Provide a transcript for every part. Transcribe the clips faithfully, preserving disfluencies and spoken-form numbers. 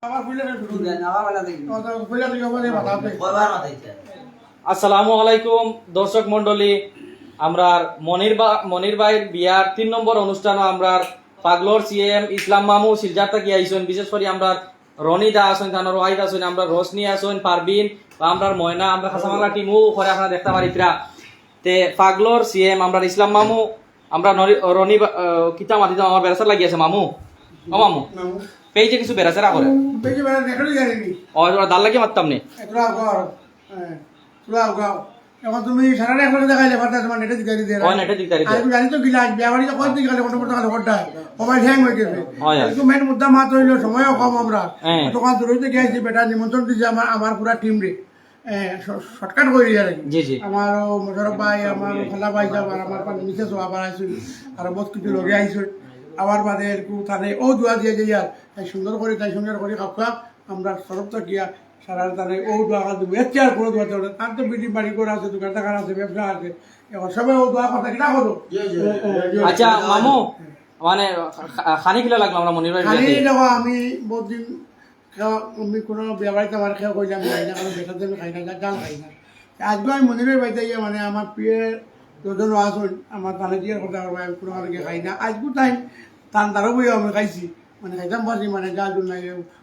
আবার কইলে শুরু দেন, আবার বেলা দেখি। কইলে দেখি, আবার এই মাথা আছে। কয়বার মাথা দিচ্ছে? আসসালামু আলাইকুম দর্শক মণ্ডলী, আমরার মনির বা-, মনির ভাইর বিয়ার তিন নম্বর অনুষ্ঠানো আমরার পাগলর সিএম ইসলাম মামু শিলচর থাকি আইছইন। বিশেষ করি আমরার রনি দা আছইন, তানর ওয়াইফ আছইন, আমরার রোশনি আছইন, পারবিন, বা আমরার ময়না, আমরার খাসা বাংলা টিমও করে আপনারা দেখতা পারিত্রা। তে পাগলর সিএম আমরার ইসলাম মামু, আমরা নরি-, রনি বা-, আহ, কিতা মাতিতাম, আমার বেড়াচার লাগি আছে মামু। ও মামু, মামু। পেজে কিছু বেড়াচারা করে। ও, পেজে বেড়া নেটে দিতে পারিনি। ও, তোরা দাল লাগি মারতাম নি। এ, তোরা আগাও আরো। হ্যাঁ, তোরা আগাও। এখন তুমি সারা একবারে দেখাইলে পারতা তোমার নেটে দিতে দিতে। ও, নেটে দিতে দিতে। আর আমি জানি তো গিলা আসবে, আমার এই যে কয়েকদিন গেলে কত কত গেলে কত হয়। মোবাইল হ্যাং হয়ে গেছে। হয়, হয়। একটু মেন মুদ্দা মাত হইলো, সময়ও কম আমরা। হ্যাঁ। তখন দূরে থেকে আইছি, বেটা নিমন্ত্রণ দিছে আমার, আমার পুরা টিম রে। এ, শ-, শর্টকাট করে দিই আর কি। জি, জি। আমার ও মোশারফ ভাই, আমার খালা ভাই সাহেব, আর আমার পাঁচ মিসেস ও আবার আইছইন, আর বহুত কিছু লগে আইছইন। আবার বাদে এরকম তাদের ও দোয়া দিয়ে যাই আর, তাই সুন্দর করে, তাই সুন্দর করে খাওয়া, আমরা তরফ থেকে গিয়া সারা তাদের ও দোয়া করে দেবো। এর চেয়ে আর কোনো দোয়া চলে না। তার তো বিল্ডিং বাড়ি করে আছে, দোকান টাকার আছে, ব্যবসা আছে। এখন সবাই ও দোয়া করতে কিনা করো? জি, জি, জি। এ, এ, এ, আচ্ছা, এ, মামু, মানে, খা-, খানি কিলা লাগলো আমরা মনির ভাই খানি বিয়াতে? দেখো, আমি বহুত দিন কেউ, আমি কোনো বিয়া বাড়িতে আমার কেউ কইলে আমি খাই না, কারণ বেটার জন্য খাই না, যা-, জাল খাই না। আজকে আমি মনিরের বাড়িতে গিয়ে মানে আমার প্রিয় দুজন আছইন, আমার তানে দিয়ে কথা বলবো, আমি কোনো কারণে খাই না। আজকে তাই তান দ্বারা বইয়া আমি খাইছি, মানে খাইতাম পারছি, মানে যা জন্য নাই,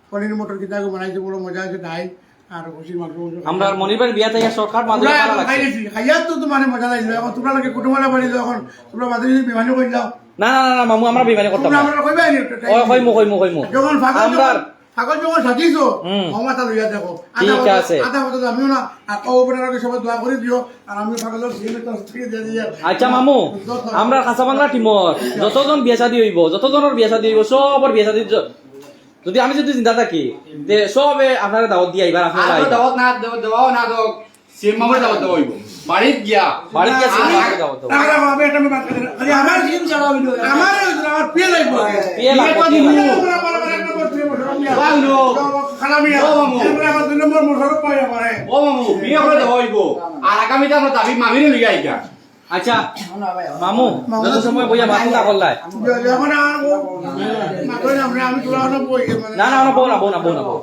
পনির মটর কিতা করে বানাইছে, বড় মজা আছে, ডাইল আর খুশি মাংস উংস খাইছি। আমরা মনির ভাইর বিয়াতে গিয়া শর্টকাট মাঝে পুরা খাওয়া এখন লাগছে। খাই গেছি, খাইয়া তো তোমার মজা লাগলো। এখন তোমরা লাগে কুটুমালা বাড়ি যাও, এখন তোমরা মাঝে যদি বিমানি কইলাও। না, না, না, না, মামু, আমরা বেইমানি করতাম তোমরা না। আমরা কইবাই নি, ওটা ও, কইমু, কইমু, কইমু। যখন ফাগল আমরা যখন ফাগল যখন সাজিছো, হুম। ক্ষমতা লইয়া দেখো। ঠিক আধা আছে। আধা কথা তো আমিও না, আর ও ওপরে আগে সবাই দোয়া করে দিও, আর আমি ফাগলের সিএমের তরফ থেকে দিয়ে দিয়ে। আচ্ছা মামু, যত আমরা খাসা বাংলা টিমর যতজন বিয়া শাদী হইব, যতজনের বিয়া শাদী হইব, সবর বিয়া শাদী য-, যদি আমি যদি জিন্দা থাকি, তে সবে আপনারা দাওয়াত দিয়ে আইবার, আপনারা আর আইবা। দাওয়াত না দেও, দেওয়াও না দেও। সিএম মামুর দাওয়াত দেওয়া হইব। বাড়িত গিয়া। বাড়িত গিয়া সিএম মামুর দাওয়াত দেওয়া। রাখো, রাখো, আমি একটা আমি বাদ করে দিলাম। আরে, আমার সিএম ছাড়া হইল। আমার হইল, আমার পিএ লাগবে। পিএ লাগবে, পিএ লাগবে। আমার, আমার, আমার একটা বড় প্রিয় বড় মিয়া। বাংলো। খালা মিয়া। ও মামু। এরপরে আমার দুই নম্বর মোশারফ ভাই আমার। ও মামু, বিয়ে করে দেওয়া হইব। আর আগামীতে আমরা দাবি মামিরে লইয়া আইগা। আচ্ছা, মামু, মামু। যত সময় বইয়া মাথা না করলাই। যখন আর ও, মাথায় না, আমরা, আমি তোরা অনেক বই, মানে না, না, না, বউ না, বউ না, বউ না, বউ।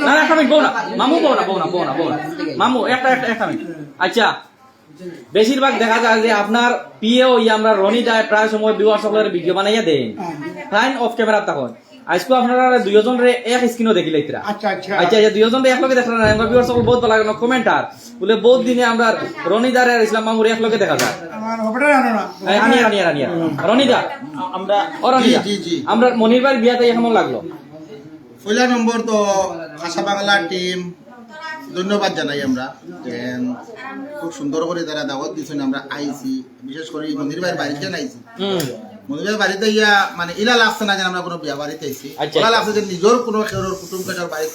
না, না, একটা মিনিট, বউ না। মামু, বউ না, বউ না, বউ না, বউ না। মামু, একটা, একটা, একটা মিনিট। আচ্ছা, বেশিরভাগ দেখা যায় যে আপনার পিএ ওই আমরা রনি দায় প্রায় সময় ভিউয়ার সকলের ভিডিও বানাইয়া দেন। হ্যাঁ। ফাইন অফ ক্যামেরা তখন। আজকে আপনারা দুইজনরে এক স্ক্রিনও দেখিলাইত্রা। আচ্ছা, আচ্ছা। আচ্ছা, এই দুইজনরে একলগে দেখলেন না, আমরা ভিউয়ার সকল বহুত ভালো লাগলো, কমেন্ট আর বলে বহুত দিনে আমরা রনি দারে আর ইসলাম মামুরে একলগে দেখা যায়। আমার হবে না, না, না। হ্যাঁ, আনিয়া, আনিয়া, আনিয়া। রনি দা, আ-, আমরা ও রনি দা, জি, জি, জি। আমরা মনির ভাইর বিয়াতে কেমন লাগলো? পয়লা নম্বর তো খাসা বাংলা টিম ধন্যবাদ জানাই আমরা। এম, খুব সুন্দর করে তারা দাওয়াত দিছেন, আমরা আইছি, বিশেষ করে এই মনির ভাইর বাড়িতে আইছি। হুম। মনির ভাইর বাড়িতে ইয়া, মানে, ইলা লাগছে না যে আমরা কোনো বিয়া বাড়িতে আইছি। আচ্ছা, ওলা আচ্ছা। লাগছে যে নিজর কোনো কেউর কুটুম কেউর বাড়ি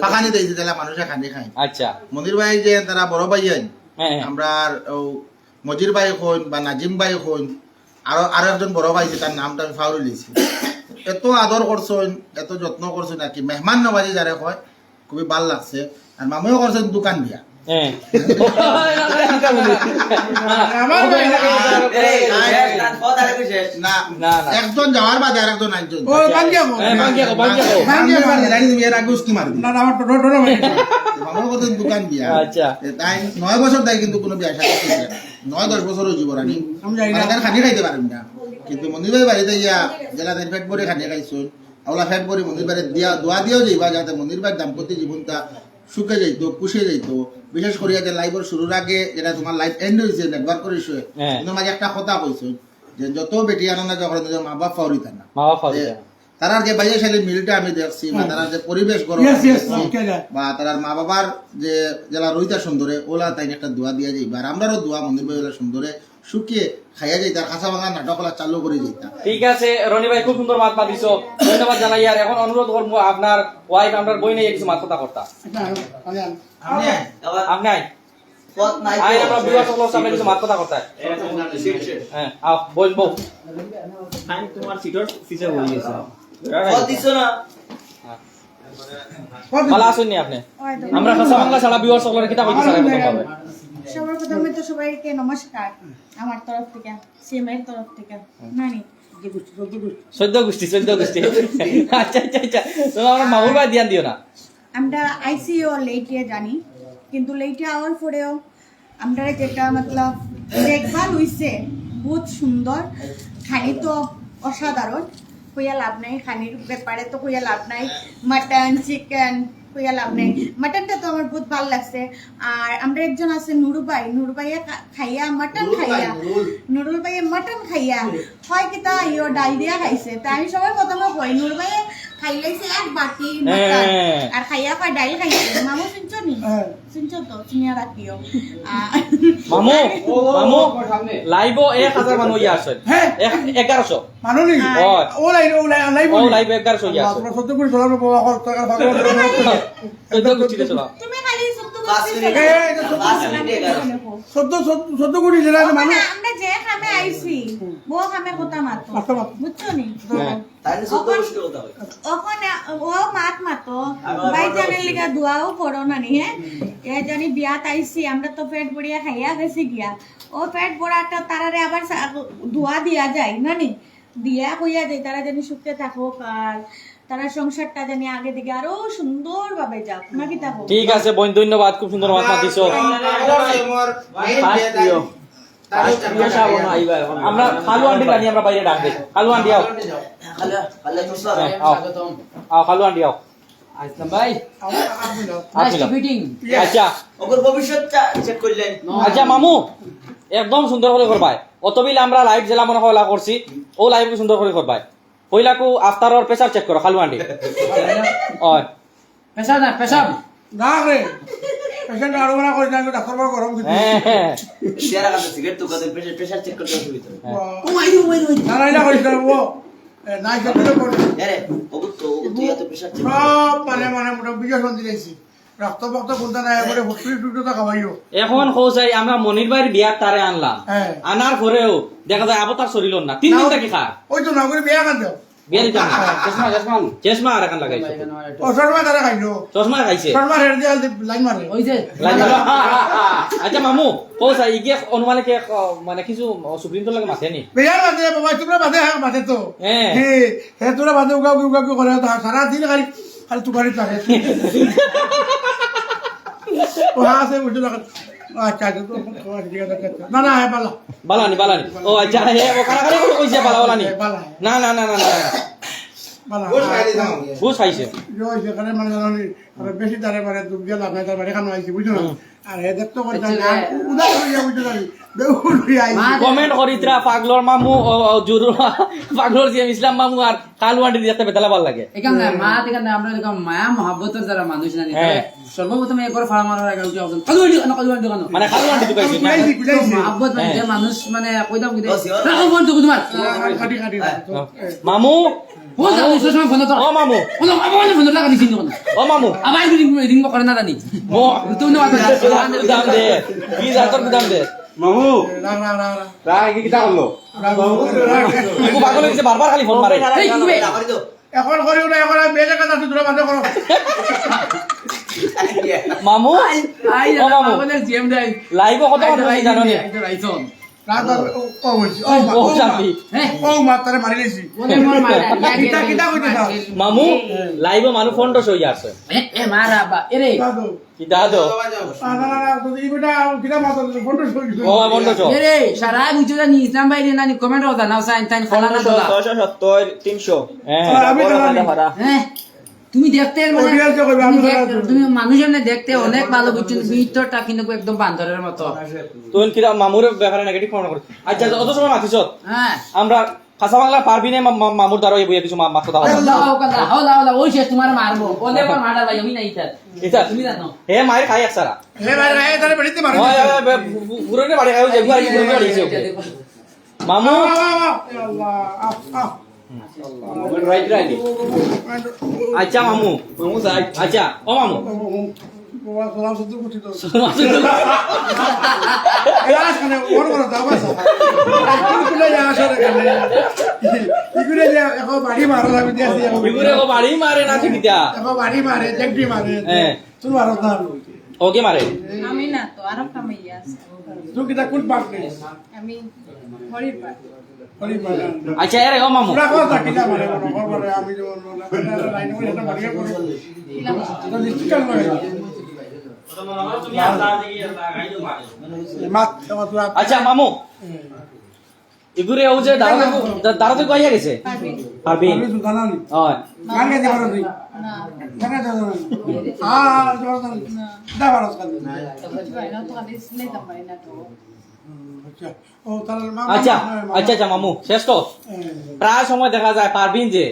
ফাঁকানি দিয়েছি, তাহলে মানুষ এখানে খায়। আচ্ছা। মনির ভাই যে তারা বড় ভাই আইন, হ্যাঁ, হ্যাঁ। আমরা আর ও মজির ভাই কইন বা নাজিম ভাই কইন, আরো, আরো একজন বড় ভাই যে তার নামটা আমি ফাউরি লিছি। এত আদর করছইন, এত যত্ন করছইন আর কি, মেহমান নওয়াজি যারে কয়, খুবই ভালো লাগছে। আর মামুও করছেন দোকান দিয়া। হ্যাঁ। আমার ভাই না। এই, শেষ, তার কথা একটু শেষ। না, না, না। একজন যাওয়ার বাদে আর একজন আনছেন। ও, ভাঙ্গিয়া বল। হ্যাঁ, ভাঙ্গিয়া বল, ভাঙ্গিয়া বল। ভাঙ্গিয়া বল, জানি তুমি এর আগে উস্কি মারবি। না, না, আমার টোটো, টোটো ভাই। মামুর কথা দোকান দিয়া। আচ্ছা। এ, তাই নয় বছর তাই কিন্তু কোনো বিয়া শাদী করছে না। নয় দশ বছরও জীবন আনি। আমি জানি না। আর তার খানি খাইতে পারেন না। কিন্তু মনির ভাই বাড়িতে গিয়া জেলা তাই পেট ভরে খানি খাইছইন। আল্লাহ ফেট ভরি মনির ভাইরে দিয়া, দোয়া দিয়াও যাইবা, যাতে মনির ভাইর দাম্পত্য জীবনটা সুখে যাইতো, খুশি যাইতো। বিশেষ করিয়া যে লাইভর শুরুর আগে যেটা তোমার লাইভ এন্ড হইছে, নেটওয়ার্ক ইস্যু, হ্যাঁ। কিন্তু মাঝে একটা কথা কইছো যে যত বেটি আনো না যখন নিজের মা বাপ ফাউরি তা না। মা বাপ ফাউরি তা না। তারার যে বাইরে সালে মিলটা আমি দেখছি, বা হ্যাঁ। তারার যে পরিবেশ গরম yes, yes, দেখছি, okay, yeah। বা তারার মা বাবার যে জেলা রইতা সুন্দরে, ওলা তাই একটা দোয়া দিয়া যাইবা। আর আমরারও দোয়া মনির ভাই ওলা সুন্দরে সুখে খাইয়া যাইতা, আর খাসা বাংলা নাটক ওলা চালু করি যাইতা। ঠিক আছে, রনি ভাই, খুব সুন্দর মাত মাতিছো, ধন্যবাদ জানাই। আর এখন অনুরোধ করবো আপনার ওয়াইফ, আপনার বই নিয়ে কিছু মাত কথা করতা। আচ্ছা, আচ্ছা। আপনি আইন। আই, আমরা বিবাহ সকল সামনে কিছু মাত কথা করতা। হ্যাঁ, আও, বসবো। আই, তোমার সিটর পিছে বই গেছে। কত দিছো না? ভালা আছইন নি আপনি? আমরা খাসা বাংলা ছাড়া ভিউয়ার্স সকলরে কিতা কইতে চাই প্রথম ভাবে? সবার প্রথমে তো সবাইকে নমস্কার আমার তরফ থেকে, সিএমআইর তরফ থেকে। নানি, চোদ্দ গোষ্ঠী, চোদ্দ গোষ্ঠী। আচ্ছা, আচ্ছা, আচ্ছা। তো আমরা মামুর বাড়ি ধ্যান দিও না। আমরা আইসিও লেটে জানি, কিন্তু লেটে আওয়ার পরেও আমরা যেটা মতলব দেখভাল হইছে, বহুত সুন্দর। খানি তো অসাধারণ, কইয়া লাভ নাই। খানির ব্যাপারে তো কইয়া লাভ নাই। মাটন, চিকেন, কইয়া লাভ নাই। মাটনটা তো আমার বহুত ভালো লাগছে। আর আমরা একজন আছে নুরু ভাই, নুরু ভাইয়ে খা-, খাইয়া, মাটন নুরুল ভাই, খাইয়া, নুরুল। নুরুল ভাইয়ে মাটন খাইয়া, হুম। হয় কিতা ইয়ো ডাল দিয়া খাইছে। তা আমি সবার প্রথমে কই, নুরু ভাইয়ে খাইলাইছে এক বাটি মাটন, হ্যাঁ। আর খাইয়া কয় ডাল খাইছে। মামু শুনছো নি? হ্যাঁ। শুনছো তো? শুনিয়া রাখিও। আ, মামু, ও, ও, মামু, ও, সামনে। লাইভও এক হাজার মানুষ ইয়া আছে। হ্যাঁ। এক-, এগারোশো। মানুষ নি? হ্যাঁ। ও। ও লাইভ, ও লাইভ, লাইভ ও নি? লাইভ এগারোশো ইয়া আছে। আল্লাহ, তোমরা সত্য করে চলো, বাবা, কত টাকার ভাগ করে চলো। চোদ্দ গোষ্ঠীতে চলো। তুমি খালি সত্য পাঁচ গোষ্ঠী মিনিট। চলো। এই, এই, এই, সত্য পাঁচ গোষ্ঠী। মিনিট এগারো। সত্য, সত্য, সত্য গোষ্ঠী যেটা আছে ওখানে মানুষ। আমরা যে খামে আইছি, হুম। ও খামে কথা মাতো। কথা মাতো। বুঝছো নি? হ্যাঁ। তাইলে সত্য ওখানে গোষ্ঠী কথা হয়। ওখানে ও মাত মাতো, আমার ভাই আমার জানের অবশ্যই। লিগা দোয়াও করো না নি, হ্যাঁ? এ জানি বিয়াত আইছি, আমরা তো পেট ভরিয়া খাইয়া গেছি গিয়া। ও পেট ভরাটা তারারে আবার সা-, দোয়া দিয়া যায়, না নি? দিয়া কইয়া যায়, তারা জানি সুখে থাকুক, আর তারা সংসারটা জানি আগে দিকে আরো সুন্দরভাবে যাক, নাকি থাকুক? ঠিক আছে বোন, ধন্যবাদ, খুব সুন্দর মাত মাতিছো। আমার, আমার, আমার, আমার, আমার, আমার, আমার, আমার, আমার, আমার, আমার, আমার, আমার, আমার, আমার, আমার, আমার, আমরা খালু আন্টি জানি, আমরা বাইরে ডাক দেই। খালু আন্টি আও। হ্যালো, হ্যালো, দোস্ত। হ্যাঁ, আও। স্বাগতম। আও, খালু আন্টি আও। আসলাম ভাই। আও, আও, আও। Nice to meeting. আচ্ছা। ওগর ভবিষ্যৎটা check করলেন। আচ্ছা, মামু, একদম সুন্দর করে করবায়। অত বিল আমরা live জেলা মনে হয় ওলা করছি, ও live সুন্দর করে করবায়। পয়লাকু আফতারর pressure check করো, খালু আন্টি। ওই। Pressure না, পেশাব। না রে, patient আরো বড় করে দেন, ডাক্তার বড় গরম কিছু। হ্যাঁ, হ্যাঁ। সিয়ারা কাছে সিগারেট তো কত pressure, pressure check করতে অসুবিধা। হ্যাঁ। ও মাই, ও মাই, ও মাই। না, না, এটা করিস না, ও, এ, না, এটা তো করে। আরে, ও তো, ও তো ইয়া তো pressure check সব মানে, মানে মোটা বিজয় সন্ধি দিয়েছি। রক্ত ফক্ত কোনটা নাই, এবারে হুটুরি টুটু তো খাওয়াইও। এখন কৌশাই আমরা মনির ভাইর বিয়াত তারে আনলাম। হ্যাঁ। আনার পরেও দেখা যায় আবতার শরীর না। তিন দিন না, থাকি খার। ওই তো না করে বিয়া কান দাও। বিয়া দিতাম না। চশমা, চশমা আনো। চশমা আর এখন লাগাইছো। ও, চশমা তারা খাইলো। চশমা খাইছে। চশমা হেরে দিয়ে আলতে লাইন মারে। ওই যে। লাইন মারে। আচ্ছা মামু, কৌশাই, ইগে অনুমানে কে, আহ, মানে কিছু, আহ, সুপ্রিম কোর্ট লাগে মাতে নি? বিয়ার মাতে, বাবা, তোমরা মাতে, হ্যাঁ, মাতে তো। হ্যাঁ। হে, হে, তোরা মাতে উগা উগি, উগা উগি করে, তো সারা দিন খালি, খালি তুকারি থাকে। ও, হ্যাঁ, আছে, বুঝতে লাগে। আচ্ছা, আচ্ছা, তো, তো, ঠিক আছে, আচ্ছা। না, না, হ্যাঁ, বালা। বালানি, বালানি। ও, আচ্ছা, হে, ও কারাকারি করে কইছে বালা, বালানি। হ্যাঁ, বালা। না, না, না, না, না। বালা। ঘুষ খাইছে। ইয়ে, যেখানে মানে জানি, আমরা বেশি তারে মানে দুঃখ দিয়ে লাভ নাই, তার বাড়ি খানো আইছি, বুঝছো না? হুম। আর হে দেখতে করতে আচ্ছা, না, রে। উদাস হইয়া বুঝতে পারি, বেউল হইয়া আইছি। মা, comment করিত্রা, পাগলর মামু, ও, ও, জুরু, পাগলর জিএম ইসলাম মামু আর কালু আন্টি দেখতে বেতালা ভালা লাগে। এখান নাই, মা, এখান নাই, আমরা এরকম মায়া মহব্বতর যারা মানুষ জানি, হ্যাঁ। তারা সর্বপ্রথম একবার ফাড়া মারার আগে উঠে আসেন, "কালু আন্টি কেন, কালু আন্টি কেন?" মানে কালু আন্টি তো পাইছি। বুঝাইছি, বুঝাইছি। মহব্বত মানে হ্যাঁ। যে মানুষ মানে কইতাম কি দে, বস, ইয়ো। "রাখো ফোন তো তোমার।" কাটি, কাটি, হ্যাঁ। কাটি। মামু, ও যা, ওই সময় ফোন তো। ও মামু। ও মামু, ফোন লাগা দিছি না। ও মামু। আবার রিং, রিং করে না জানি। মো-, তুমি না বাবা। গুদাম দে। কি জাতর গুদাম দে? মামু। রাখ, রাখ, রাখ, রাখ। রাখ, কি কিতা করলো? রাখ, রাখ, রাখ। ও পাগল হয়ে গেছে, বারবার খালি ফোন মারে। এই, কি বে? এখন করিও না, এখন আমি বেজে কথা তুই তোরা বাদে করো। মামু? আই, আই, ও মামু। আমাদের জিএম দেয়। Live-ও কত আই, মানুষ আই, জানো নি? I, I, I, I. রাত আর ও, ও হইছে। ও মা, ও ও মা। শান্তি। হ্যাঁ? ও মা, তারে মারি দিছি। ওরে মোর মা, কিতা, কিতা কইতে চাও? মামু, live-ও মানুষ পনেরোশো হইয়া আছে। এ, এ, মা রা বা, এ রে। দাদু। কিতা তো? না, না, না, না, তো এই বেটা, কিতা মাথা দিল? পনেরোশো হইছে। ও, পনেরোশো। এ রে, সারা বুঝছো না নি, ইসলাম ভাই রে, না নি, comment-ও জানাও, সাইন, তাইন, ফালানা পনেরোশো, তোলা। ছয়শো সত্তর, তিনশো। হ্যাঁ। আর আমি বড় জানি। কথা ফারা। হ্যাঁ? তুমি দেখতে মানে, audience-এ কইবে, তুমি আমি দেখ-, খারাপ। তুমি মানুষ এমনি দেখতে অনেক ভালো, বুঝছো নি? ভিতরটা কিন্তু একদম বান্দরের মতো। তুই কিরা মামুর ব্যাপারে negative comment করে? আচ্ছা, অত সময় মাতিছ? হ্যাঁ। আমরা কাঁচা বাংলা পারবি না, মা-, মা-, মামুর দ্বারা বইয়া কিছু মা-, মাত কথা হবে। আল্লাহ, আল্লাহ, আল্লাহ, আল্লাহ, ওই শেষ তোমার মারবো। বলে আমার মারা ভাই, আমি নাই ইতার। ইতার? তুমি জানো? হে মায়ের খাই একসারা। হে মায়ের খাই, তাহলে বেরিতে মারো। ওই, ওই, ওই, বু-, বু-, বুড়ো নে বাড়ি খাই, ওই যে বুড়ো বাড়ি গেছে ওকে। মামু। আহ, আহ, আহ, আল্লাহ, আহ, আহ। Right, right. আচ্ছা, মামু। মামু, যাই। আচ্ছা, ও মামু। বাবা, সালাম শুদ্ধ করছি তো। সালাম শুদ্ধ। এ, আজ মানে, ওর বড় দাম আছে। কোন কোন জায়গা আছে রে, কেন? ইগুরে যে, এখন বাড়ি মারা লাগবে, দিয়ে আসি, এখন। ইগুরে এখন বাড়ি মারে না, ঠিক আছে? এখন বাড়ি মারে, জেগটি মারে। হ্যাঁ। তুই মারো না। ওকে মারে। আমি না তো, আরো কামাইয়া আছে। তুই কিতা কোন পার্ট নেই? আমি হরির পার্ট। আচ্ছা, এরে ও মামু। পুরা কথা কিলা মানে, মনে কর মানে, আমি যেমন মনে করি, লাইনে করে একটা বাড়িয়ে পড়ে। এটা লিখতে কেন লাগে? মাত, মাত, মাত। আচ্ছা, মামু। এগুরে ও যে দাঁড়াতে, দাঁড়াতে কইয়া গেছে? পারবিন। পারবিন। আমি তো জানা নি। হয়। গান গাইতে পারো তুই? না। গান গাইতে পারো না? আ, জোরে জানো। না। দা পারো কান। কিছু হয় না, তো খালি সিলাই দাম পাই না তো। হুম, আচ্ছা। ও, তাহলে মা-, আচ্ছা, মা-, মা-, মা-, আচ্ছা, আচ্ছা, মামু, শেষ তো? হ্যাঁ। প্রায় সময় দেখা যায় পারবিন যে,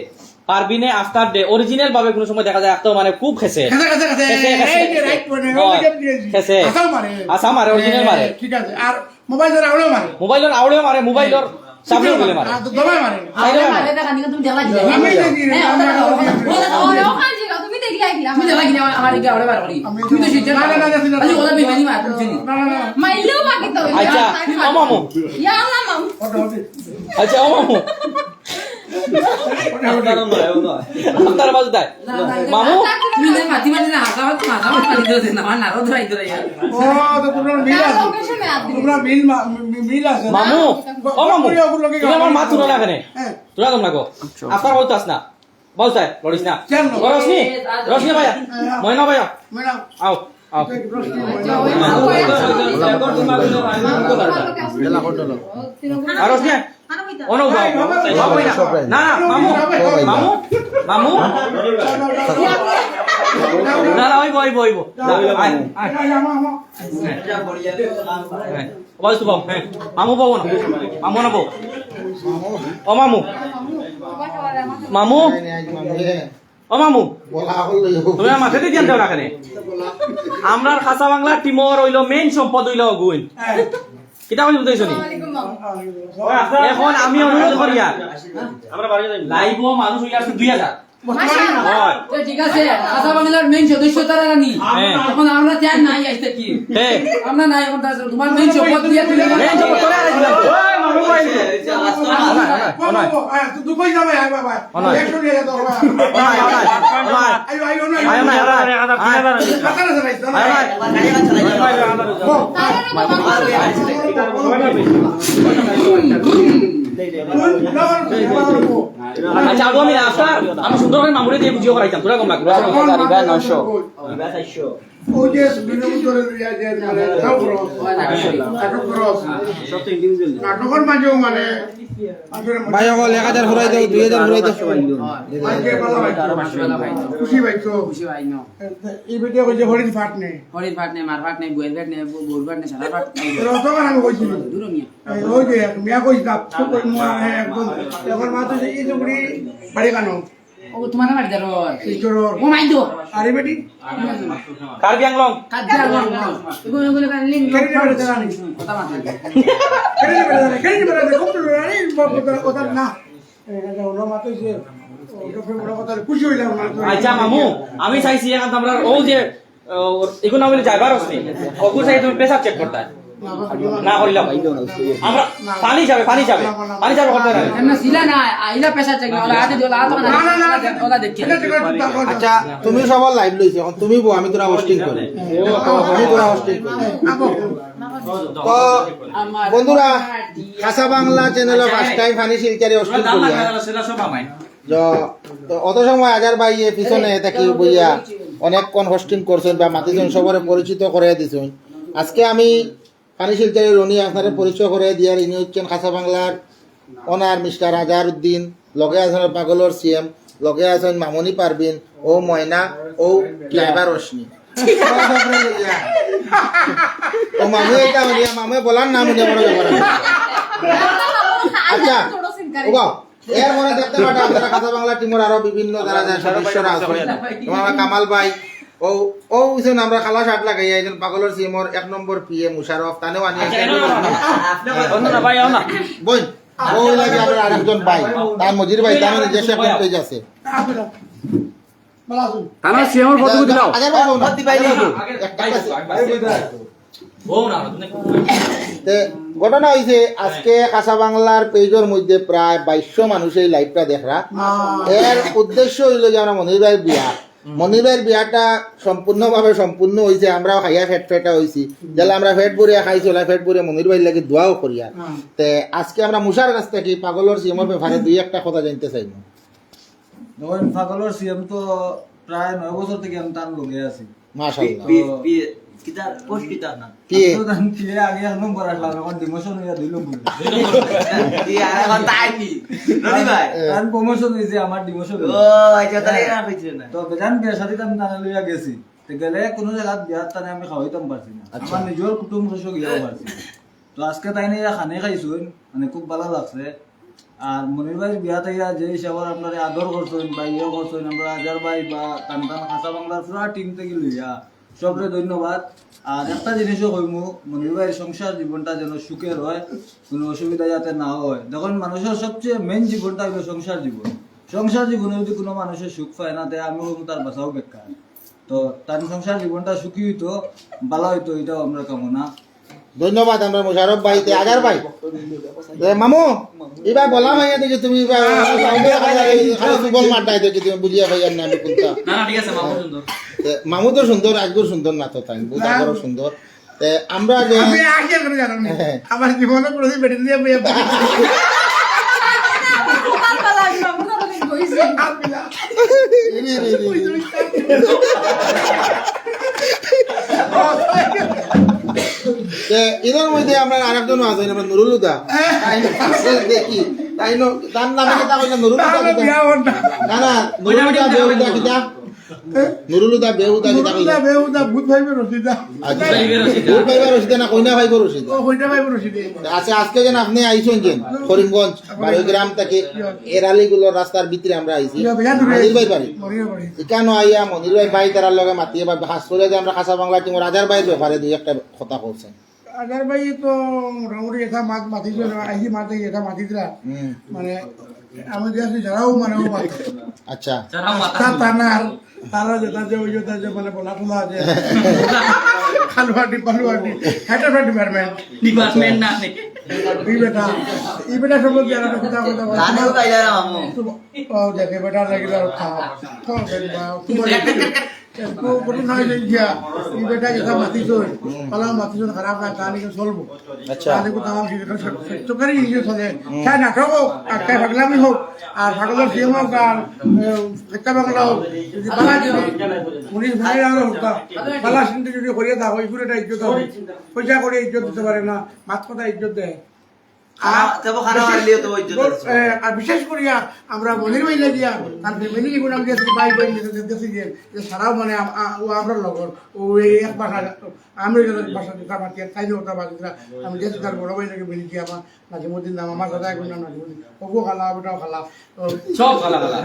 পারবিনে after day original ভাবে কোনো সময় দেখা যায় একদম মানে খুব খেছে। খেছে, খেছে, খেছে। খেছে, খেছে। এই যে right point, হয়। ওই যে দিয়েছি। খেছে। হাছা মারে। হাছা মারে, original হ্যাঁ, মারে। ঠিক আছে। আর মোবাইলর আউড়ে মারে। মোবাইলর আউড়ে মারে, মোবাইলর সামনে গেলে মারে। আর তো দবায় মারে। আউড়ে মারে। দেখা নিকে তুমি জ্বালা দিলে। আমি এই যে হ্যাঁ, ওটা দেখো, ওটা দেখো। ও, ওখানে যে তুমি দেখলে কি? তুমি জ্বালা দিলে আমার, আমার কি আউড়ে মারে করি? আমি তুমি তো শিখছো না, না, না, না, না। আরে ওরা বেমানি মার, তুমি চিনি। না, না, না। মাইলেও বাকি তো। আচ্ছা, ও মামু। ইয়া আল্লাহ মামু। ওটা, ওটা। আচ্ছা, ও মামু। ওটা, ওটা। আপনার বাজু দেয়। না, না, না। মামু? তুমি না মাতি মাতি না, হাঁকা মাতি, হাঁকা মাতি মাতি দিলে না, আমার নাড়ো ধরাই ধরাই। ও, তো তোমরা মিল আছে। তোমরা মিল মা-, মি-, মিল আছে। মামু? ও মামু, ওগুলো কি তুমি আমার মাত শুনো না কেনে? হ্যাঁ। তোরা তোমরা গো। আচ্ছা। আপনার বলতাস না। বলতাই, লড়িস না। কেন? ও রশনি, রশনি ভাইয়া, ময়না ভাইয়া। ময়না। আও, আও। আচ্ছা, ওই আর রশনি, অনো বাবু, বাবু না। না, না, মামু, মামু, মামু। না, না, ওই বই, বই, বই। না, আয়, আয়। হ্যাঁ। ও বাবু, বউ, হ্যাঁ। মামু বউ না। মামু না বউ। ও মামু। মামু। ও মামু। বলা হলো। তুমি আমার মাথাতে দিয়ে দেও না কেনে? আমরার খাসা বাংলা টিমর অইলো main সম্পদ অইলো অগুইন। কিতা কইছি বুঝাইছো নি? এখন আমি অনুরোধ করি আর। আমরা বাড়ি যাই। Live-ও মানুষ অইয়া আছে দুই হাজার। মাশাআল্লাহ। হয়। তো ঠিক আছে, খাসা বাংলার main সদস্য তারা রানী। হ্যাঁ। এখন আমরা চাই নাই আইতে কি? হ্যাঁ। আমরা নাই এখন তার তোমার main সম্পদ দিয়া তুমি main সম্পদ করে আর দিলাম তো। ওই মামু ভাই। ওনায়, ওনায়, ওনায়। হ্যাঁ, তুই দুঃখ হয়ে যাবে, আয় বাবা। ওনায়। একশো নিয়ে যা তো বাবা। ওনায়, ওনায়, ওনায়। আয়, আয়, ওনায়। আয়, ওনায়, ওনায়। আয়। মাথা না চালাইস, না। আয়, ওনায়। আচ্ছা, আবু, আমি রাস্তা, আমি সুন্দর করে মামুরে দিয়ে বুঝিয়ে করাইতাম, তোরা কম লাগবে। নয়শো। ওই যে বিনোদন করে দিয়া যে মানে নাটক করস, নাটক করস। নাটকের মাঝেও মানে ভাই, আমার এক হাজার ফুরাই দাও, দুই হাজার ফুরাই দাও। আজকে ভালো ভাই। খুশি ভাই তো। খুশি ভাই, no। এই ভিডিও কইছে হরিণ ফাট নেই। হরিণ ফাট নেই, মার ফাট নেই, বউয়ের ফাট নেই, বউ-, বউর ফাট নেই, সারা ফাট নেই। তোরা তো আর আমি কইছি না। দূর মিয়া। এই ওই যে এক মিয়া কইছে, একদম। এখন মাত্র যে এই টুকরি বাড়ি কানো। ও, তোমার বাড়ি ধরো। এই চোর। ও, মাই দো। আরে বেটি। কার্বি আংলং। কার্বি আংলং, ও। এগুলো, এগুলো কার লিঙ্ক? কেন যাবে দাঁড়ানি? কথা মাথায়। কেন যাবে দাঁড়ানি? কেন যাবে দাঁড়ানি? কোন যাবে দাঁড়ানি? কথা, কথা না। এই, এটা হলো মাত্র যে, ও, ওটা ফের বড় কথা, খুশি হইলাম না। আচ্ছা, মামু, আমি চাইছি এখন আমরা ও যে ও, এগুলো না হইলে যাইবার আছে। অগুর সাথে তুমি pressure check করতে। না করলাম। আমরা পানি যাবে, পানি যাবে। পানি যাবে করতে না। এমনি সিলা না, আইলা pressure check না, ওলা হাতে দিও, হাতে না। না, না, না, না। ওলা দেখি। আচ্ছা, তুমি সবার live লইছো, এখন তুমি বউ, আমি তোরা hosting করি। আমি তোরা hosting করি। তো, বন্ধুরা, খাসা বাংলা channel-ও first time পানি শিলচরে hosting করিয়া। তো, তো অত সময় আজার ভাই এ পিছনে থাকি বইয়া অনেকক্ষণ hosting করছইন বা মাতিছইন, সবরে পরিচিত করে দিছইন। আজকে আমি পানি শিলচরে রনি আপনারে পরিচয় করে দিয়ার, ইনি হচ্ছেন খাসা বাংলার owner মিস্টার আজার উদ্দিন, লগে আছেন পাগলর সিএম, লগে আছেন মামনি পারবিন, ও ময়না, ও ক্লেভার রশনি। ও মামু এটা হলিয়া, মামু বলার নাম হলিয়া বড় ব্যাপার। আচ্ছা, ও বাবা, এরপরে দেখতে পাচ্ছেন আপনারা খাসা বাংলা টিমর আরো বিভিন্ন যারা যারা সদস্যরা আছেন। যেমন আমরা কামাল ভাই, ও, ও হইছেন আমরা কালা শার্ট লাগাইয়া একজন পাগলর সিএমর এক নম্বর পিএ মুশারফ, তানেও আনি আচ্ছা, আছে। এনো না, এনো না, ভাই, এনো না। বই, ও লাগে আপনার আরেকজন ভাই, তার মজির ভাই, তার নিজস্ব একটা পেজ আছে। তারা সিএমর ফটো দিলাও। আগে বাবু না। একটা আছে। তে ঘটনা হইছে, আজকে খাসা বাংলার পেজর মধ্যে প্রায় বাইশশো মানুষ এই liveটা দেখরা। এর উদ্দেশ্য হইল যে আমরা মনির ভাইর বিয়া, মনির ভাইর বিয়াটা সম্পূর্ণভাবে সম্পূর্ণ অইছে, আমরাও খাইয়া ফেট ফেটা অইছি। যেলা আমরা ফেট ভরিয়া খাইছি, ওলা ফেট ভরিয়া মনির ভাইর লাগি দোয়াও করিয়া। তে আজকে আমরা মুসার কাছ থাকি পাগলর সিএমর ব্যাপারে দুই একটা কথা জানতে চাইমু। দেখইন, পাগলর সিএম তো প্রায় নয় বছর থাকি আমি তান লগে আছি। মাশাআল্লাহ। পি-, পি-, কিতা, পোস্ট কিতা না? পিএ। আমি তো তান পিএ আগে এক নম্বর আসলাম, এখন ডিমোশন অইয়া দুই নম্বর। কি আর এখন তাই কি? রনি ভাই? তান প্রমোশন অইছে, আমার ডিমোশন অইছে। ও, আচ্ছা, তাহলে এরা কইছে না। তো বেজান বিয়া শাদিত আমি তানে লইয়া গেছি। তে গেলে কোনো জাগাত বিয়াত তানে আমি খাওয়াইতাম পারছি না। আচ্ছা। আমার নিজর কুটুম কষক গিয়াও পারছি না। তো আজকে তাইন ইয়া খানি খাইছইন, মানে খুব ভালা লাগছে। আর মনির ভাইর বিয়াত আইয়া যে হিসাবে আপনারা আদর করছইন বা ইয়ে করছইন, আমরা আজার ভাই বা তান তান খাসা বাংলার পুরা টিম থাকি লইয়া সবরে ধন্যবাদ। আর একটা জিনিসও কইমু, মনির ভাইর সংসার জীবনটা যেন সুখের হয়, কোনো অসুবিধা যাতে না হয়। দেখইন, মানুষর সবচেয়ে মেইন জীবনটা অইলো সংসার জীবন। সংসার জীবনে যদি কোনো মানুষে সুখ পায় না, তে আমি কইমু তার বাঁচাও বেকার। তো তান সংসার জীবনটা সুখী অইতো, ভালা অইতো, ইটাও আমরার কামনা। ধন্যবাদ আমরা মুশারফ ভাই, তে আজার ভাই। তে মামু, ইবা বলা ভাইয়া দেখি তুমি ইবা খালি সুবল মাড্ডায় দেখি তুমি বুঝিয়া ভাইয়ার নামে কোনটা। না, না, ঠিক আছে, মামু সুন্দর। তে মামু তো সুন্দর, আজগুর সুন্দর না তো তাইন, বহুত আগরও সুন্দর। তে আমরা যে আমি আগে করে জানো না। হ্যাঁ। আমার জীবনে কোনোদিন বেটি দিয়ে বিয়ে করি। রে, রে, রে, রে। তে, এদের মধ্যে আমরা আরেকজন আছেন, আমরা নুরুল হুদা। তাইন আছে দেখি, তাইন, তার নামে কিতা কইলা, নুরুল হুদা কিতা? না, না, নুরুল হুদা, বেহুদা কিতা? নুরুল হুদা, বেহুদা কিতা কইলা? নুরুল হুদা, বেহুদা, ভূত ভাইবে রশিদা। আচ্ছা। ভূত ভাইবে রশিদা। ভূত ভাইবে রশিদা না, কইনা ভাইবে রশিদা? ও, কইনা ভাইবে রশিদা। আচ্ছা, আজকে যেন আপনি আইছেন যেন, করিমগঞ্জ, বারো গ্রাম থেকে এরালিগুলো রাস্তার ভিতরে আমরা আইছি। ইয়া, ভাইয়া, দূরে। মনির ভাই বাড়ি। মনির বাড়ি। এখানো আইয়া মনির ভাই, ভাই তারার লগে মাতিয়ে বা হাস করে যে আমরা খাসা বাংলা টিমর আজার ভাইর ব্যাপারে দুই একটা কথা বলছেন। আজার ভাই তো মোটামুটি এটা মাত মাতিছিল, এই মাতে এটা মাতিছিলা। হুম। মানে, আমি দেখছি যারাও মানে ও মাতে। আচ্ছা। যারাও মাতে। তা, তা না, তারা যেটা যে ওই যেটা যে মানে বলা খোলা আছে। খালুয়াটি, পালুয়াটি, হেড অফ ডিপার্টমেন্ট। ডিপার্টমেন্ট না নে। এই বেটা, এই বেটা সম্বন্ধে আর একটা কথা, কথা বলতে জানে ও বাইরে মামু। ও দেখে বেটা লাগে আর খাওয়া। তো বেটা, তোমার তো কঠিন হয় যে গিয়া, এই বেটা যেটা মাতিছ, পালা মাতিছ খারাপ না, তাহলে কি চলবো? আচ্ছা। তাহলে কোথাও আমার সেটা সত্য করে ইয়ে চলে। হুম। তাই নাটক হোক, আর তাই পাগলামি হোক, আর পাগলের সিএম হোক, আর, এ, হত্যা বাংলা হোক, যদি বালা যদি পুলিশ ভাই আর হোক, বালা সিন্ধু যদি করিয়া দা হয়, পুরোটা ইজ্জত হবে। পয়সা করে ইজ্জত দিতে পারে না, মাত কথা ইজ্জত দেয়। আর তেবো খানা বিশেষ মারলিও তো ইজ্জত আছে। এ, আর বিশেষ করিয়া আমরা মনির ভাই লাগিয়া, তার ফ্যামিলি গুণ আমি গেছি, ভাই বোন গেছি, গেছি যে, যে সারাও মানে আম-, আ-, ও আমরা লগর, ও এই এক ভাষা, আমি এক ভাষা দিতাম আর কি, তাই ওটা বাদ দিতাম। আমি গেছি তার বড় ভাই লাগে বেরিয়ে আমার নাজিমুদ্দিন নাম, আমার দাদা এখন নাম নাজিমুদ্দিন, ওগো খালা, ওটাও খালা। সব খালা খালা।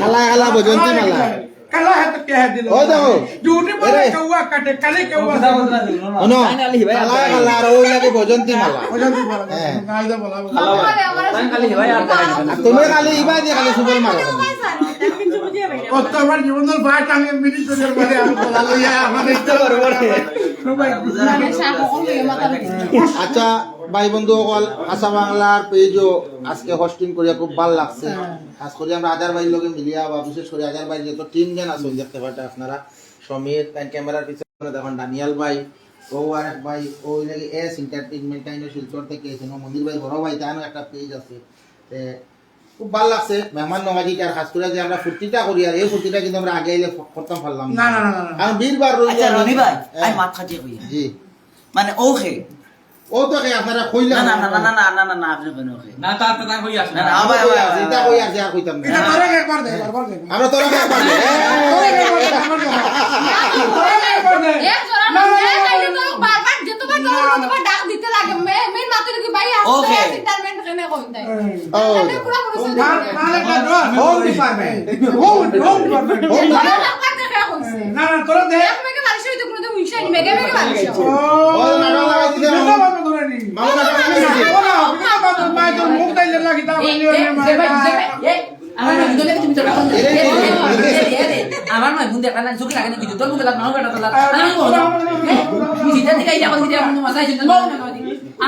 খালা খালা, বজন্তি মালা। কালা হাত কে হাত দিল। ওই দেখো। ঝুটি বলে এরে। কৌয়া কাটে, কালে কৌয়া কাটে। হুনো। কালা খালা আর ওই লাগে বজন্তি মালা। বজন্তি মালা। হ্যাঁ। নাই দা বলা। খালা খালা। তাই খালি ভাই আর আর তুমি খালি ইবা দিয়ে খালি সুবল মারো। ও তো আমার জীবনের ফার্স্ট আমি মিনিট করে মানে আমি বলা লইয়া আমার ইচ্ছা করে বলে। আচ্ছা, ভাই বন্ধু অকল, আশা বাংলার পেজও আজকে হোস্টিং করিয়া খুব ভালা লাগছে। খাস করি আমরা আজার ভাইর লগে মিলিয়া বা বিশেষ করে আজার ভাইর যত টিম যেন আছে দেখতে পারতে আপনারা, সমীর, তাই ক্যামেরার পিছনে দেখুন ডানিয়াল ভাই, ও আরেক ভাই, ও ওই নাকি এস এন্টারটেইনমেন্ট, তাইন শিলচর থেকে এসে, ও মনির ভাই বড় ভাই, তাইনও একটা পেজ আছে। তে, খুব ভালা লাগছে মেহমান নওয়াজিটা, আর খাস করে যে আমরা ফুর্তিটা করি, আর এই ফুর্তিটা কিন্তু আমরা আগে আইলে করতাম পারলাম না। না, না, না, না, না। কারণ বীরবার রইল আচ্ছা, রনি ভাই, হ্যাঁ। আমি মাত কাটিয়ে কই। জি। মানে, ওকে। ও তো কে আপনারা কইলা না, না, না, না, না, না, না, না, না, আপনি কইন ওকে। না, তার তো তাই কই আসে। না, না, আবার, আবার, আবার। এটা কই আছে, আর কইতাম না। এটা তোরা একবার দে, একবার দে। আমরা তোরা একবার দে। তোরা একবার দে, একবার দে। তোরা একবার দে। এ জোড়া না, না, না, না, না, খালি না, তো না। বারবার যেতবার তোরা না। ততবার ডাক দিতে লাগে। মে-, মেন মাতুরি কি ভাই আসে, ওকে। সেটেলমেন্ট কেনে কই দেয়? হুম। ও। তাহলে পুরো পুরো না, না, না, না, না। Home department. Home, home department. Home department. না, না, তোরা দে। এক মেগে বালিশ হইতো কোনোদিন উইশা নি, মেগে মেগে বালিশ হয়। ও, ও, না, না, না, না, না, না, না, না। মামা, না, না, না, না। না, না, না, না, তোর মুখ তাই লাগি, তা এ, বলি, এ, না, যে ভাই, না। যে ভাই, এ, আমার মাই বুঝলে তুমি তোরা কোন এ, এ, এ, এ, এ, এ, আমার মাই বুঝলে কারণ চোখে লাগে না কিছু, তোর মুখে লাগ, আমার বেটা তো লাগ। আমার বউ না। এ, তুই যেটা থেকে আইয়া বলবি যে আমার মাথায় ছিল, বউ না, না, না।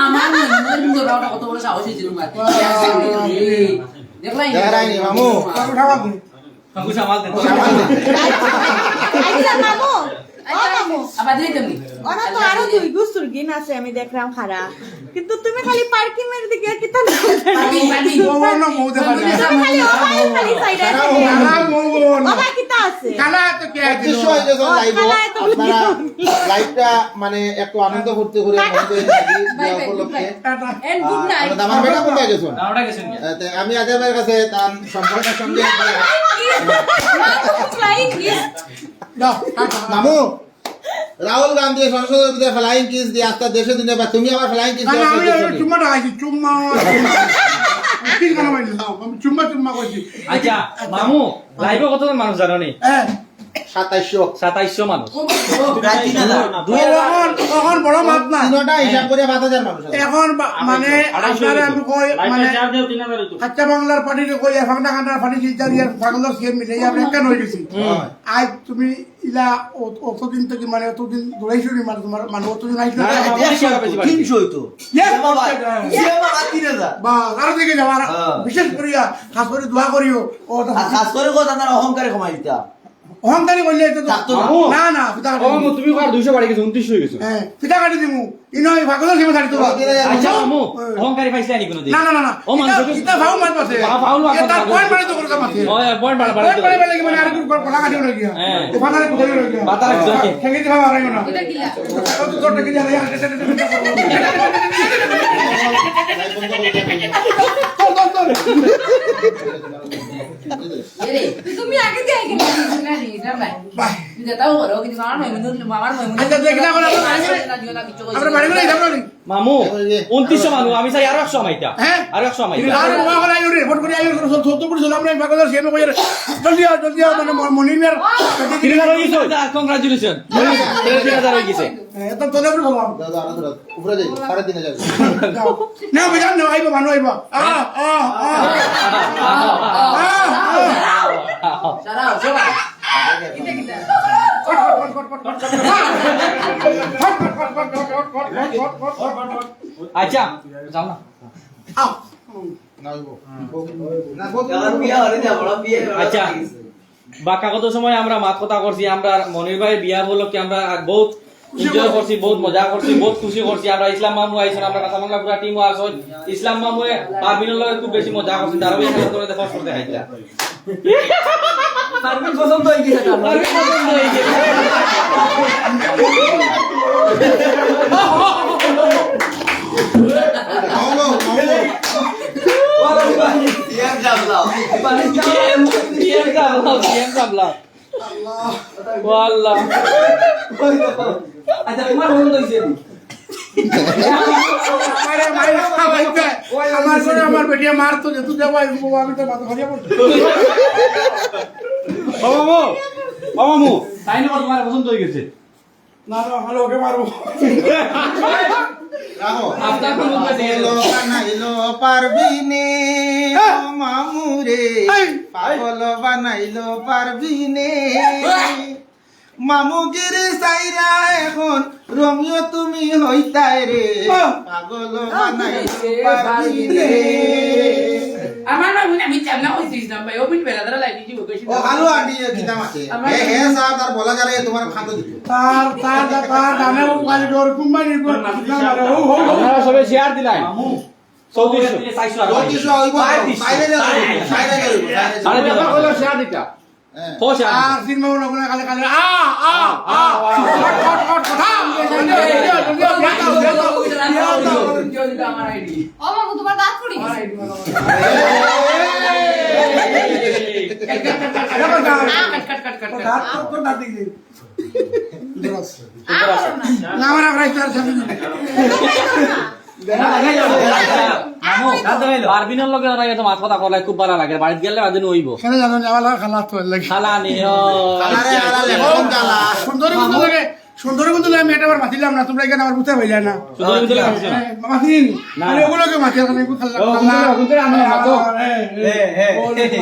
আমার মাই বুঝলে তুমি তোরা কত বড় সাহস হয়েছিল, ভাই। দেখলাই? দেখলাই নি, মামু? উঠাও আপনি। মামু সামাল দে। আচ্ছা, মামু, ও মামু। আবার দিলে তুমি। ওরা তো আরো দুই গুস্তুর গিন আছে, আমি দেখলাম খারা। কিন্তু তুমি খালি পার্কিমের দিকে কিতা না? Parking, parking. ও, ও, না, মৌ দেখা যায়। তুমি খালি ও ভাই খালি সাইডে আছে। সারা মৌ, মৌ, মৌ, মৌ। ও ভাই কিতা আছে? কালা তো কে আছে? পঁচিশশো হয়ে গেছে ও, live-ও। কালা তো আপনারা live-টা মানে একটু আনন্দ ফুর্তি করে মনে করে ভাই, ভাই, উপলক্ষে। ভাই। And good night। আর আমার বেটা কোথায় গেছেন? না, ওটা গেছেন। এ, তে আমি আজহার ভাইয়ের কাছে তার সম্পর্কের সঙ্গে Flying kiss। দাও, টাটা। মামু, রাহুল গান্ধী সংসদের ভিতরে flying kiss দিয়ে আস্তা দেশে দুনিয়া বা তুমি আবার flying kiss না, না, দেওয়ার আমি চেষ্টা ওই করছো। চুম্মাটা খাইছি, চুম্মা, চুম্মা। Kiss কেন পাইনি? দাও, আমি চুম্মা, চুম্মা করছি। আচ্ছা, মামু, live-এ কতজন মানুষ জানো নি? হ্যাঁ। সাতাইশশো। সাতাইশশো মানুষ। প্রায় তিন হাজার। দুই হাজার। তখন, তখন বড় মাত না। তিনোটা হিসাব করে পাঁচ হাজার মানুষ আছে। এখন বা-, মানে, আড়াইশো আপনারা হইতো। আমি কই, live-এ মানে, share দেও তিন হাজার হইতো। কাঁচা বাংলার পার্টিকে কই, এখন না কাটার পার্টি চিন্তা দিয়ে পাগল সিএম মিলে আমরা একটা হয়ে গেছি। হুম। আজ তুমি ইলা অত-, অতদিন থেকে মানে অতদিন দৌড়াইছো নি মানে তোমার মানে অতদিন আইছো না, না? না, না, মামু, তিনশো হইতো। তিনশো হইতো। Yes। সিএম বাবা, হ্যাঁ। সিএম বাবা তিন হাজার। বা, আরো দিকে যাও, আর হ্যাঁ। বিশেষ করিয়া, খাস করে দোয়া করিও, ও তো আর খাস করে কথা তারা অহংকারে কমাই দিতা। অহংকারী করলে তো থাকতো না। মামু, না, না, ও মামু, তুমি কার দুইশো বাড়ি গেছে, ঊনত্রিশশো হয়ে গেছে। হ্যাঁ, ফিতা কাটি দিমু। ইনো এই ভাগলো সিমে ছাড়ি তো। আচ্ছা, মামু, হ্যাঁ। অহংকারী পাইছে নি কোনোদিন? না, না, না, না। ও, মানুষ ইটা, ইটা ভাও মাত মাতে। ভাও মাত এ, তার মাতে। Point বাড়াই তো করে মাতে। ও, এ, point বাড়া, বাড়া, point বাড়া। বাড়াই বাড়াই মানে আর একটু গলা কাটিও না গিয়া। হ্যাঁ। ওখানে কোথায় রয়ে গিয়া? বাতার একদম। খেয়ে দিতে হবে আর না। এটা কি লা? ও তো তোরটা কি জানে? তোর, তোর, তোর। এরে, তুমি আগে দিয়ে আগে না, না, না, না, ভাই। বাহ। তুমি যেটাও করো, কিন্তু আমার মনে হয়, আমার মনে হয়। আচ্ছা, দেখি না, আমরা বাড়ি করে, না, দিও না, কিচ্ছু করছি আমরা না। বাড়ি করে যাবো না। মামু, ঊনত্রিশশো মানুষ, আমি চাই আরো একশো আমাইতা। হ্যাঁ? আরো একশো আমাইতা। আরে, বাবা, করে আইও রে, ভোট করে আইও, সত্তর, সত্তর করে চলো, আমরা এই পাগল সিএম করে। জলদি আও, জলদি আও, মানে, ম-, মনির মিয়ার। তিন হাজার হয়ে গেছে? Congratulation। তিন হাজার হয়ে গেছে। হ্যাঁ, এটা তোলে উপরে বললাম। দাদা, আরো ধরো। উপরে যাই, সাড়ে তিন হাজার। যাও। না, বেজান না, আইবো, মানু আইবো। আ, আ, আ। আ, আ। সারা, সারা। আচ্ছা, যাও না। আও। না, অইবো। না, অইবো। কারণ বিয়া হলে না, বড় বিয়া হলে আচ্ছা। বাক্কা কত সময় আমরা মাত কথা করছি, আমরা মনির ভাই বিয়া উপলক্ষে আমরা বহুত enjoy করছি, বহুত মজা করছি, বহুত খুশি করছি। আমরা ইসলাম মামু আইছইন, আমরা কাঁচা বাংলা পুরা team-ও আছইন। ইসলাম মামুয়ে পারভিনর লগে খুব বেশি মজা করছে, তারও একটা করে দেখো, করতে খাইতা। পারভিন পছন্দ হয়ে গেছে তার। পারভিন পছন্দ হয়ে গেছে। মামু, মামু। সিএম সামলাও। সিএম, সিএম সামলাও, সিএম সামলাও। আল্লাহ। ও আল্লাহ। আচ্ছা, তোমার পছন্দ হয়েছে? আরে ভাই, ভাই, ভাই, আমার করে আমার বেটিয়ে মারতো যে, তুই যাবো, আমি তো মাথা ফাটিয়ে পড়তো। ও মামু, ও মামু, তাই না, তোমার পছন্দ হয়ে গেছে? না, না, আমি ওকে মারবো। রাখো। আপনার কোন উদ্দেশ্য? পাগল বানাইলো পারভিনে, হ্যাঁ। ও মামু রে। এই। পাগল বানাইলো পারভিনে। এই। মামুগিরি সাইরা এখন রোমিও তুমি হইতায় রে। হ্যাঁ। পাগল বানাইলো পারভিনে। আমার না, আমি চামনা হইছিস না ভাই, ও বিন বেলা ধরা লাগি। ও, হালু আন্টি, এ কিতা মাতে? আমার এ, হে, স্যার, তার বলা জানে, তোমার খাদ্য দিত। তার, তার, তার, তার দামে ও কালি ডর কুম্বানি ডর। ও, ও, ও। আপনারা সবে share দিলাই। মামু। চৌত্রিশশো। চৌত্রিশশো অইব তো। পঁয়ত্রিশশো। বাইরে যাও, বাইরে যাও, বাইরে যাও। আরে, বাবা, কইলো share দিতা। হ্যাঁ। ও, share দিতা। আর সিনেমা হলো ওখানে কালে কালে, আ, আ, আ। Hot, hot, hot, hot. ও মামু, তোমার দাঁত পড়ে গেছে। কাট, কাট, কাট, কাট, কাট। দাঁত তো, তো দাঁত দেখি। না, আমার আর রাইতে আর সাথে নেই। মামু, পারভিনর লগে ওরা এত মাত কথা কইলে খুব ভালা লাগে। বাড়িত গেলে বাদে অইব। কেনে জানো নি, আমার লগে খালা তো লাগে। খালা নি, ও। খালা রে, খালা রে, কোন খালা? সুন্দরী কিন্তু লাগে। সুন্দরী কিন্তু লাগে, আমি এটা আবার মাতিলাম না, তোমরা এখানে আমার বুঝতে পারলে না। সুন্দরী কিন্তু লাগে। হ্যাঁ, মাতিনি। না। মানে ওগুলোকে মাতি, এখন একটু খালা, ও, খালা। সুন্দরী, সুন্দরী, আমি না মাতো। হ্যাঁ, হ্যাঁ। হ্যাঁ, হ্যাঁ।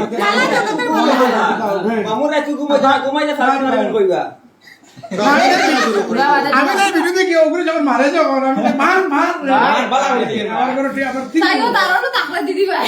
মামুরা তুই ঘুমাই যা, ঘুমাই যা, সারা দিন কইবা। আমি না ভিডিও দেখি, ওগুলো যখন মারে যখন, আমি বলি, "মার, মার রে।" মার, বালা করে দিয়ে। আমার কোনো ঠিক, আমার ঠিক তাইও নেই। তারও তো তাকড়া দিদি ভাই।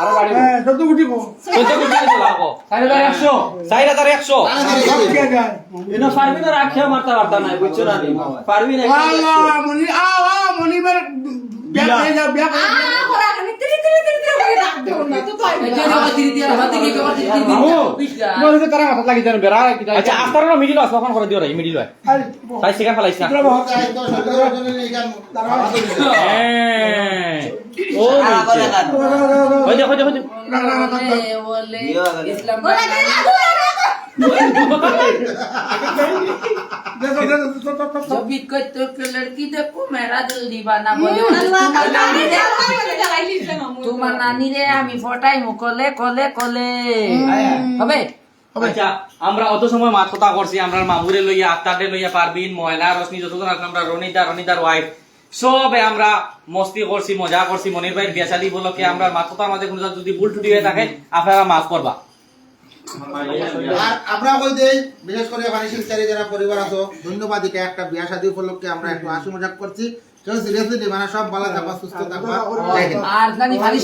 আরো বাড়িব। হ্যাঁ, চোদ্দ কোটি কো। চোদ্দ কোটি কো লাগবো। চার হাজার একশো। চার হাজার একশো। আচ্ছা, আচ্ছা। এনো পারবি তো রাখিয়া মারতা পারতা নাই, বুঝছো না নি? পারবি না। আল্লাহ, মনি, আ, আ, মনি বার, বিয়া হয়ে যাও, বিয়া করে। আ, আ, করে আগে তিরি, তিরি, তিরি, তিরি করে ডাক দেও না, তো তাই না। এই যে বাবা তিরি দিয়ে হাতে কি বাবা তিরি দিয়ে মামু, পিছলা। তোমার তো তারা মাথা লাগি যান, বেড়া কি যায়? আচ্ছা, আস্তার না মিডিল আছে, ওখান করে দিও রে, মিডিল হয়। আরে, তাই সেখান ফালাইছ না। তোরা বহুত তাই তো সরকারের জন্য এই গান। হ্যাঁ। ও, আ, বলে গান। হয়ে যা, হয়ে যা, হয়ে যা। না, না, না, না, না। ওলে, ওলে, ইসলাম বলে, না। जब भी कोई तुर्क लड़की देखो, मेरा दिल दीवाना बोले। হুম। ওটা তো তোমার নানি রে, তোমার নানি রে, আমি ফটাই মুকলে, কলে, কলে। হুম। হবে? আচ্ছা, আমরা অত সময় মাত কথা করছি, আমরা মামুরে লইয়া, আক্তাররে লইয়া, পারবিন, ময়না, রশনি, যতজন আছেন, আমরা রনিদা, রনিদার ওয়াইফ, সবে আমরা মস্তি করছি, মজা করছি। মনির ভাইর বিয়া শাদী উপলক্ষে আমরা মাত কথার মাঝে কোনো যদি ভুল ত্রুটি হয়ে থাকে, আপনারা মাফ করবা। আর আমরা কই দেই, বিশেষ করে এখানে শিলচরে যারা পরিবার আছো, ধন্যবাদ। এটা একটা বিয়া শাদী উপলক্ষে আমরা একটু হাসি মজাক করছি। কেউ সিরিয়াসলি নেবা না, সব ভালো থাকবা, সুস্থ থাকবা। জয় হিন্দ। আর জানি খালি